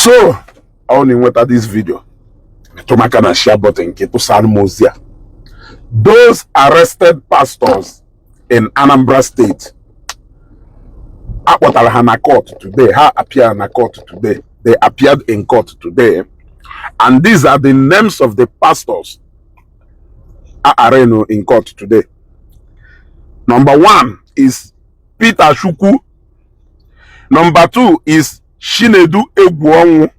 So ọ na-enweta this video, metụ m aka na share button nke tụsara m ozi a. Those arrested pastors in Anambra State, akpọtara ha na court today. Ha appear na court today. They appeared in court today, and these are the names of the pastors arraigned in court today. Number one is Peter Chukwu. Number two is Chinedu Egwuonwu.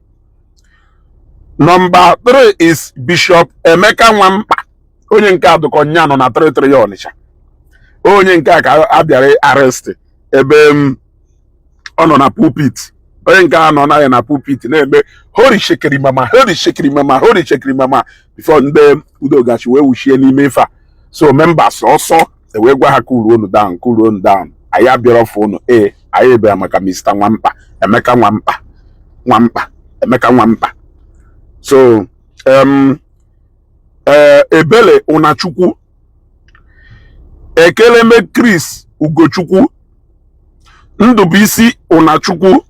Number three is Bishop Emeka Nwamkpa. Onye nke a dụkọ nya nọ na 33 Ọnịcha. Onye nke a ka a bịara arrest ebe m ọ nọ na pulpit. Onye nke a nọ na ya na pulpit na-eme hori shekiri mama, hori shekiri mama, hori shekiri mama before ndị udogachi wee wuchie n'ime ife a. So members ọsọ ewee gwa ha, "Cool unu down, cool unu down. Anyị abịara fụ unu." Ee, anyị bịara maka Mr. Nwamkpa, Emeka Nwamkpa, Nwamkpa, Emeka Nwamkpa. So Ebele Unachukwu, Ekeleme Chris Ugochukwu, Ndubuisi Unachukwu,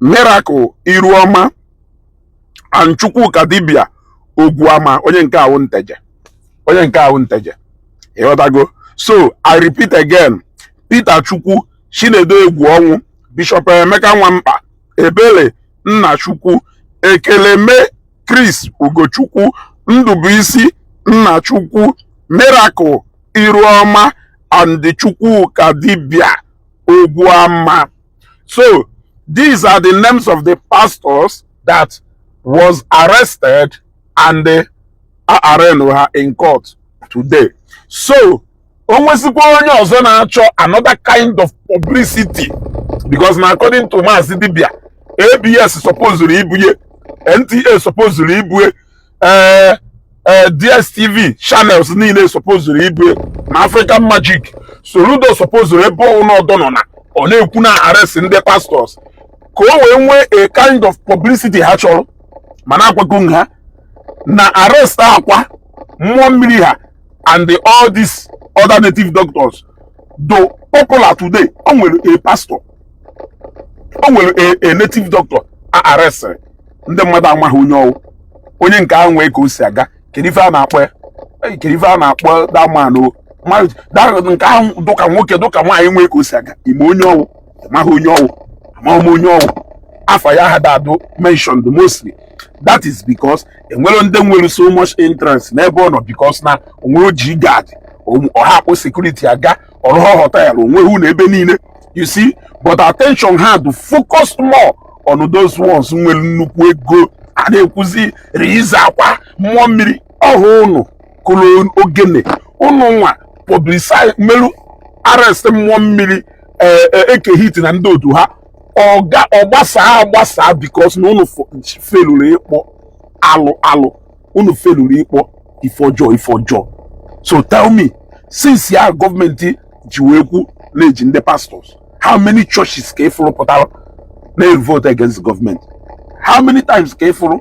Miracle Iruoma and Chukwuka Dibia Ogwuama. Onye nke ahụ Nteje, onye nke ahụ Nteje. Ịghọtago? So I repeat again: Peter Chukwu, Chinedu Egwuonwu, Bishop Emeka Nwamkpa, Ebele Nnachukwu, Ekeleme Chris Ugochukwu, Ndubuisi Nnachukwu, Miracle Iruoma and Chukwuka Dibia Ogwuama. So these are the names of the pastors that was arrested and they arraigned ha in court today. So o nwezikwa onye ọzọ na-achọ another kind of publicity, because na according to Maazị Dibia, ABS supposed ibunye, NTA supposed ibue, ee ee, DSTV channels niile supposed ibue, ma African Magic, Soludo supposed ebe ọnọdụ nọ na ọ na-ekwu na arrest ndị pastors ka o wee nwee a kind of publicity ha chọrọ. Mana akwago ha na arrest akwa mmụọ mmiri ha and all these other native doctors do popular today. O nwere a pastor, o nwere a native doctor a arrestịrị, ndị mmadụ amaghị onye ọwụ. Onye nke ahụ nwee ka o si aga. Kedu ife a na-akpọ ya? Ei, kedu ife a na-akpọ that man o? Nke ahụ dụka nwoke, dụka nwaanyị, nwee ka o si aga. Ime onye ọwụ, amaghị onye ọwụ, amaghị m onye ọwụ. Afa ya ha dado mentioned mostly. That is because enwere ndị nwere so much interest n'ebe ọ nọ, because na onwere ji guard, ọha akpọ security aga ọrụghọ hotel onweghị na ebe niile, you see. But attention ha do focus more on those ones nwere nnukwu ego a na-ekwuzi rize akwa mmụọ mmiri ọhụ. Ụnụ kụrụ ogene, ụnụ nwa publicize merụ arrest mmụọ mmiri eke hit na ndị otu ha. Ọga ọgbasaa agbasaa because na unu feluru ịkpọ alụ alụ, unu feluru ịkpọ ife ọjọọ ife ọjọọ. So tell me, since ya gọọmenti ji wee kwu na-eji ndị pastors, how many churches ka ịfụrụ pụtara na-vote against government? How many times ka ịfụrụ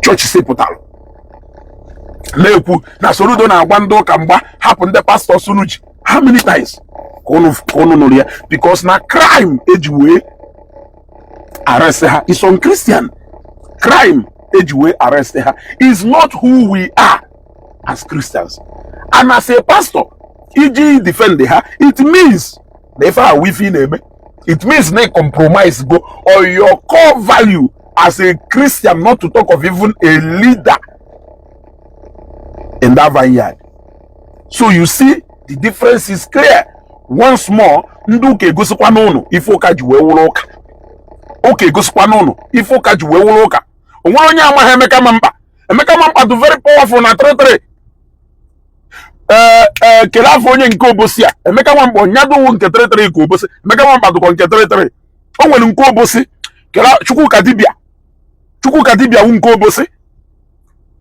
churches pụtara na-ekwu na Soludo na-agba ndị ụka mgba, hapụ ndị pastors unu ji? How many times ka unu nụrụ ya? Because na crime eji wee arrest ha is on Christian. Crime eji wee arrest ha is not who we are as Christians. And as a pastor, iji defend ha, it means na ife ahụ ife ị na-eme, it means na ị compromise go or your core value as a Christian, not to talk of even a leader in that vineyard. So you see, the difference is clear. Once more, ndị ụka egosikwa n'ụnụ ife ụka ji wee wụrụ ụka. Ụka egosikwa n'ụnụ ife ụka ji wee wụrụ ụka. O nwere onye amaghị Emeka Mamkpa. Emeka Mamkpa dị very powerful na 33. Ee ee, kelee afọ onye nke Obosi a. Emeka Nwamkpa nyadowo nke 33 ka Obosi. Emeka Nwamkpa dụkọ nke 33. O nwere nke Obosi. Kele Chukwuka Dibia, Chukwuka Dibia wu nke Obosi.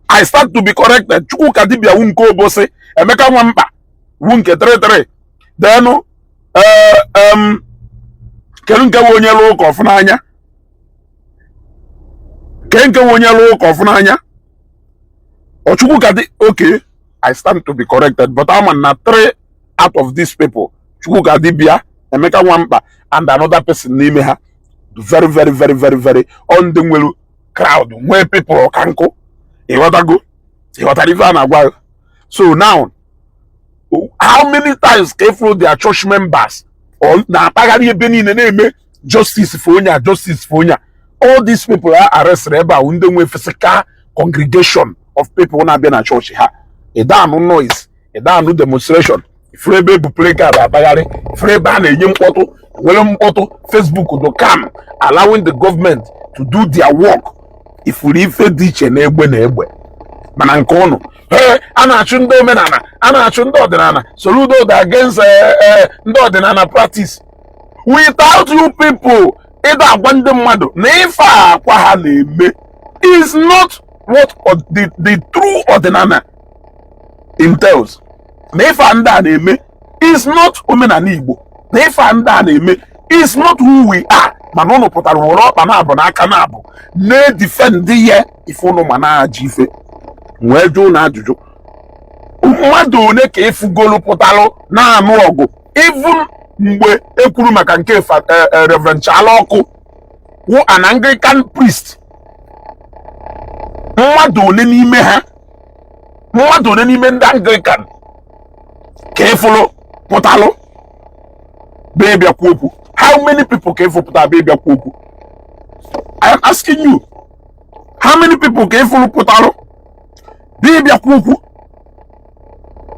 I start to be corrected. Chukwuka Dibia wu nke Obosi, Emeka Nwamkpa wu nke 33. Then ee, kedu nke bụ onye lụ ụka ọfụnanya? Ke nke bụ onye lụ ụka ọfụnanya? Ọ Chukwuka dị. Okay, I stand to be corrected, but ama na three out of these people, Chukwuka Dibia, Emeka Nwamkpa and another person n'ime ha, Very, very, very, very, very ọ ndị nwere crowd, nwee people ọka nkụ. Ịghọtago? Ịghọtara ife a na-agwa gị? So now, how many times ka ifuru their church members or na-akpagharị ebe niile na-eme "justice for onye a, justice for onye a"? All these people are arrested ebe a, ndị nwe physical congregation of people na-abịa na church ha. Ịda anụ noise, ịda anụ demonstration, ifuru ebe ebu placard akpagharị, ifuru ebe a na-enye mkpọtụ, nwere mkpọtụ Facebook do calm, allowing the government to do their work. Ifuru ife dị iche na egbe na egbe. Mana nke ụnụ, ee, a na-achụ ndị omenala, a na-achụ ndị ọdịnala, Soludo dị against ndị ọdịnala practice, without you people ịda agwa ndị mmadụ na ife a akwa ha na-eme is not what the true ọdịnala entails, na ife a ndị a na-eme is not omenala Igbo, na ife a ndị a na-eme is not who we are. Mana ụnụ pụtara were ọkpa na-abụ n'aka na-abụ na-edefend ya. Ife ụnụ ma na-ajụ ife wee jụụ na ajụjụ, mmadụ one ka ịfụgolu pụtalụ na-anụ ọgụ? Even mgbe ekwuru maka nke Reverend Chala Ọkụ wụ an Anglican priest, mmadụ one n'ime ha, mmadụ one n'ime ndị Anglican ka ịfụlụ pụtalụ bee bịakwu okwu? How many people ka ịfụ pụta bee bịakwu okwu? I am asking you, how many people ka ịfụlụ pụtalụ bee bịakwu okwu?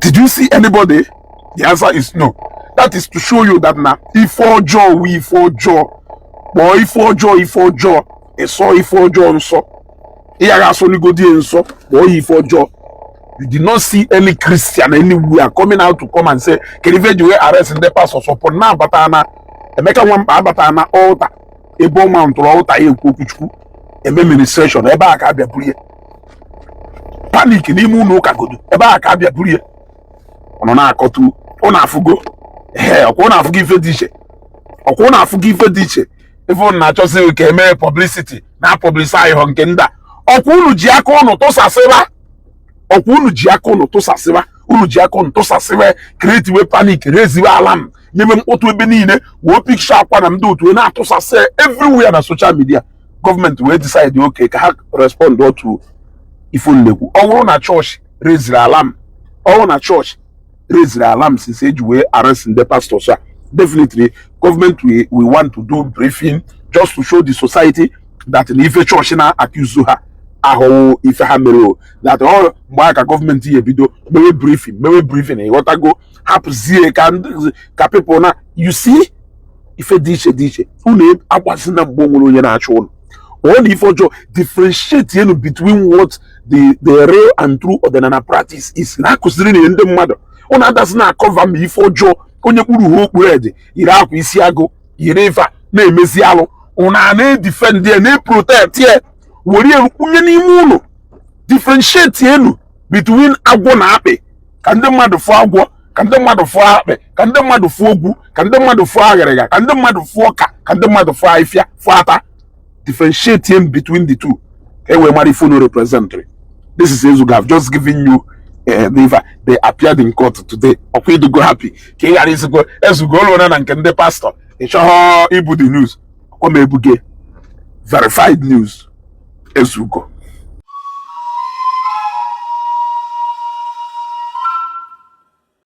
Did you see anybody? The answer is no. That is to show you that na ife ọjọọ wu ife ọjọọ. Kpọọ ife ọjọọ ife ọjọọ, ịsọ ife ọjọọ nsọ, ịyagha asọ n'igodie nsọ, kpọọ ya ife ọjọọ. You did not see any Christian anywhere coming out to come and say, "Kedu ife eji wee arrest ndị pastors?" Upon na abata na Emeka Nwamkpa abata na altar ebe ọ mountụrụ altar ya ekwu okwuchukwu, eme ministration, ebe a ka abịa buru ya. Panic n'ime ụlọ ụka godo, ebe a ka abịa buru ya. Ọ nọ na-akọtu ọ na-afụgo. Ee, ọkwa ọ na-afụgo ife dị iche, ọkwa ọ na-afụgo ife dị iche. Ife unu na-achọsị ka emee publicity na publicise họ nke ndị a, ọkwa unu ji aka unu tụsasịba, ọkwa unu ji aka unu tụsasịba, unu ji aka unu tụsasịba, create panic, raisewe alarm, nyebe mkpọtụ ebe niile, wee picture akwa na ndị otu wee na-atụsasị everywhere na social media. Gọọmenti wee decide, okay, ka ha respond to ife nnekwu. Ọ bụrụ na chọọchị raiseri alarm, ọ bụrụ na chọọchị raiseri alarm since eji wee arrest ndị pastors a, definitely government will want to do briefing just to show the society that na ife chọọchị na-accuse ha ahụhụ ife ha mere o, that ọ mgbe aka gọọmenti ya ebido mewe briefing, mewe briefing. Ịghọtago? Hapụzie ka ndị ka people na you see ife dị iche dị iche. Unu agbazina mgbe o nwere onye na-achụ unu ọ na ife ọjọọ. Differentiate enu between what the real and true ọdịnala practice is na-akụziri na ndị mmadụ. Unu adasị na-acover ma ife ọjọọ. Onye kpuru ha okpuru ede, yiri akwa isi agụ, yiri ife a na-emezi alụ, unu a na-edefend ya, na-eprotect ya, were ya kwunye n'ime ụlọ. Differentiate enu between agwọ na akpị, ka ndị mmadụ fụọ agwọ, ka ndị mmadụ fụọ akpị, ka ndị mmadụ fụọ ogwu, ka ndị mmadụ fụọ aghịrịgha, ka ndị mmadụ fụọ ọka, ka ndị mmadụ fụọ ahịfịa, fụọ ata. Differentiate him between the two ka e wee mara ife unu represent. This is Ezugo. I've just given you the they appeared in court today. Ọkwa ịdịgo happy ka ị ghara isikwa Ezugo ụlọ na nke ndị pastọ. Ị chọghọ ibu the news, ọkwa ma ebuge verified news. Ezugo.